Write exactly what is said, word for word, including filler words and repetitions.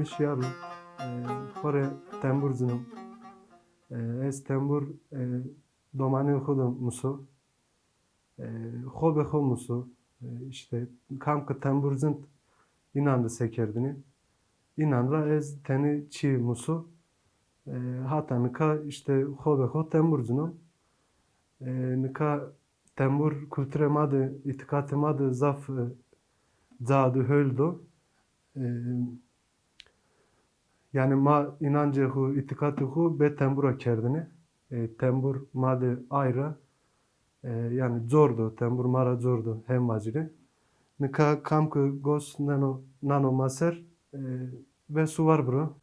Şiyaro, e, xo rê tembur cino. E, ez tembur, e, domanê xo de muso. E, xo be xo muso. E, îşte kam ke tembur cint înan de sekerdinê. Înan ra ez tenê çî muso. E, hata nika îşte xo be xo tembur cino. E, nika tembur kulturê ma de, îtîqatê ma de zaf, e, ca do, hol do. E, yanî ma înancê xo, îtîqatê xo bê tembura kerdinê. E, tembur ma de ay ra, e, yanî cor do, tembur ma ra cor do, hem vacîrê. Nika kam ke gos neno, nano ma ser, e, ve suwar biro.